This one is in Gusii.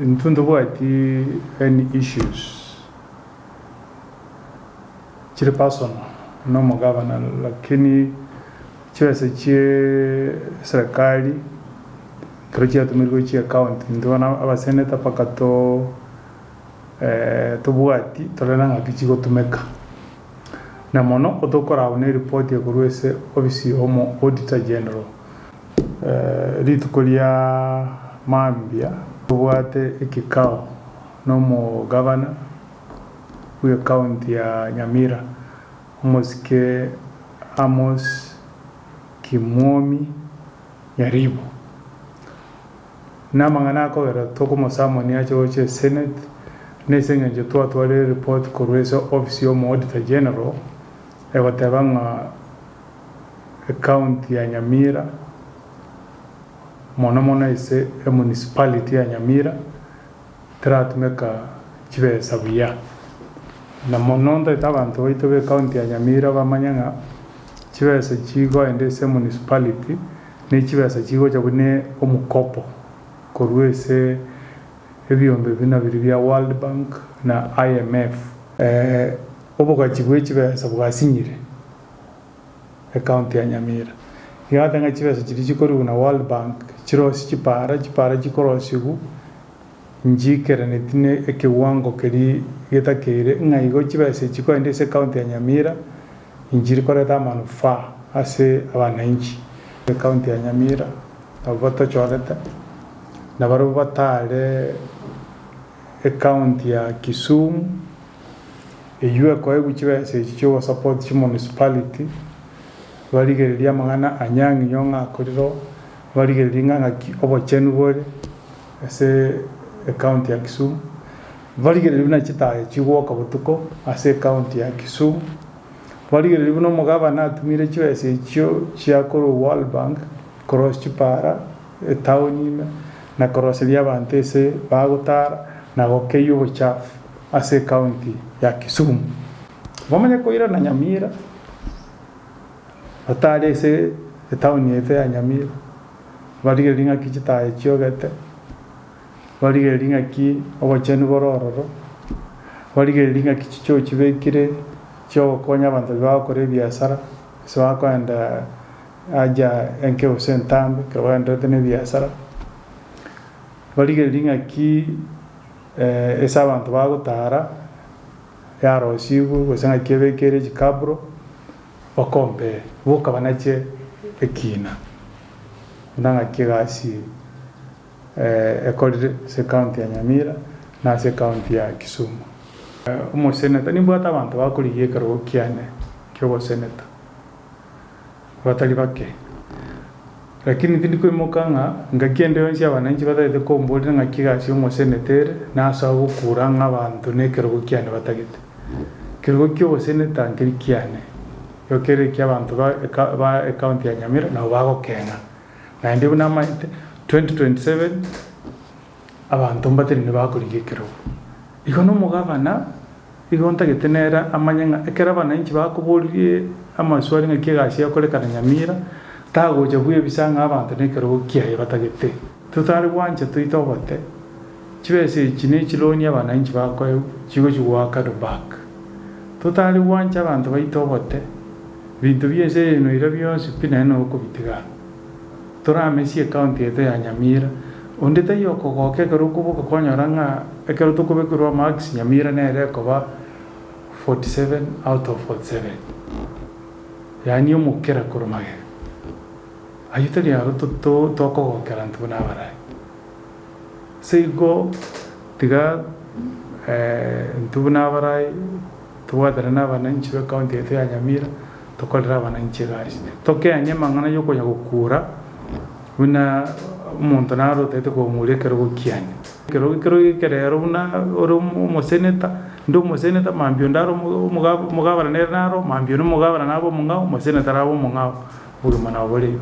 Intwe ntobwati any issues chire personal na omogavana lakini chibesa chie serikali ekero chiatumirwe gochia ecounty intwe bono abaseneta mpaka to tobwati torore ng'aki chigotumeka. Na mono otokoragwa ne eripoti ekorwa ase ofisi ya omo Auditor General. Rituko ria mambia tobwate ekikao nomogavana bw'ecounty ya Nyamira, omosike Amos Kimwomi Nyaribo. Namang'ana akogera tokomosamonia ache gocha esenate, nase engencho twatwarire eripoti korwa ase ofisi y'omo Auditor General egoteba ng'a ecounty ya Nyamira, mono mono ase emunicipality ya Nyamira, teratumeka chibesa buya. Na mono ntoete abanto baito be county ya Nyamira bamanye ng'a chibesa chigoenda ase emunicipality ne chibesa chigocha buna omokopo korwa ase ebiombe buna biria bia World Bank na IMF. Obogachi bwe chibesa bwasinyire ecounty ya Nyamira. Iga goteba ng'a chibesa chiria chikorigwa na World Bank chirosie chipara, chipara chikorosigwa nchiikeraneti ne ekewango keria getakeire ng'a igo chibesa echi chikoenda ase ecounty ya Nyamira inchiri koreta amanufaa ase abananchi. Ecounty ya Nyamira nabwo batochorete, nabarabwo batare ecounty ya Kisumu, eywo ekoegwa chibesa echi chiogosupport chimunicipality, barigererie amang'ana Anyang' Nyong'o akorire oo, barigererie ng'a ng'aki obochenu bore ase ecounty ya Kisumu, barigererie buna chitaya chigwoka botuko ase ecounty ya Kisumu, barigererie buna omogabana atumire chibesa echio chiakorwa World Bank korosia chipara etown ime, na koroseria abanto ase bagotara na gokeyia obochafu ase ecounty ya Kisumu. Bamanye koirana Nyamira, batare ase etown yaito ya Nyamira, barigererie ng'aki chitaya chiogete, barigererie ng'aki obochenu bore ororo, barigererie ng'aki chichoo chibekire chiogokonya abanto baria bagokora ebiasara, ase bakoenda haja enke gose entambe ekero bagendererete na ebiasara, barigererie ng'aki ase abanto bagotara yarosigwe gose ng'aki ebekeire chikabro, bakompere boka banache ekina buna ng'aki egasi ekorire ase ecounty ya Nyamira na ase ecounty ya Kisumu. Omoseneta, nimbwate abanto bakorigia ekerogo kiane kia oboseneta batari bake, lakini tindi koimoka ng'a ngaki ende yonsi abananchi batagete komborera ng'aki egasi ya omoseneta ere, nasoa gokura ng'a abanto na ekerogo kiane batagete. Ekerogo kia oboseneta nkeri kiane, igo kere ekia abanto ba eka ba ecounty ya Nyamira nabo bagokeng'a. Naende buna amaete, 2027 abanto mbatenene bakorigia ekerogo. Igo na omogavana, igo ntagete nere amanye ng'a ekero abananchi bakoboririe amaswali ng'aki egasi egokorekana Nyamira, tagocha bwebisa ng'a abanto na ekerogo kiaye batagete. Totare gwancha toite obote, chibesa echi ne chiloni abananchi bakoegwa chigochi goakanwa back. Totare gwancha abanto baite obote, binto bia ense eye noira bionsi pi naende nokobitiga. Toramesie ecounty yaito ya Nyamira, onde taiyo okogoka ekero okoboka kwanyora ng'a ekero tokobekerwa marks Nyamira nere ekoba 47 out of 47, yaani omokera korwa magega. Ayio tari aro tokogokera intwe buna abarai. Ase igo tiga intwe buna abarai tobwatane na abananchi be county yaito ya Nyamira tokorere abananchi egasi. Tokeanye amang'ana ya okonya gokura buna omonto naro otagete kong'uria ekerogo kiane. Ekerogo ekero ekerero buna ore omoseneta, inde omoseneta mambia onde are omogavana nere naro, mambia onde omogavana nabe omong'ao, omoseneta nabe omong'ao, obogima nabo bore igo.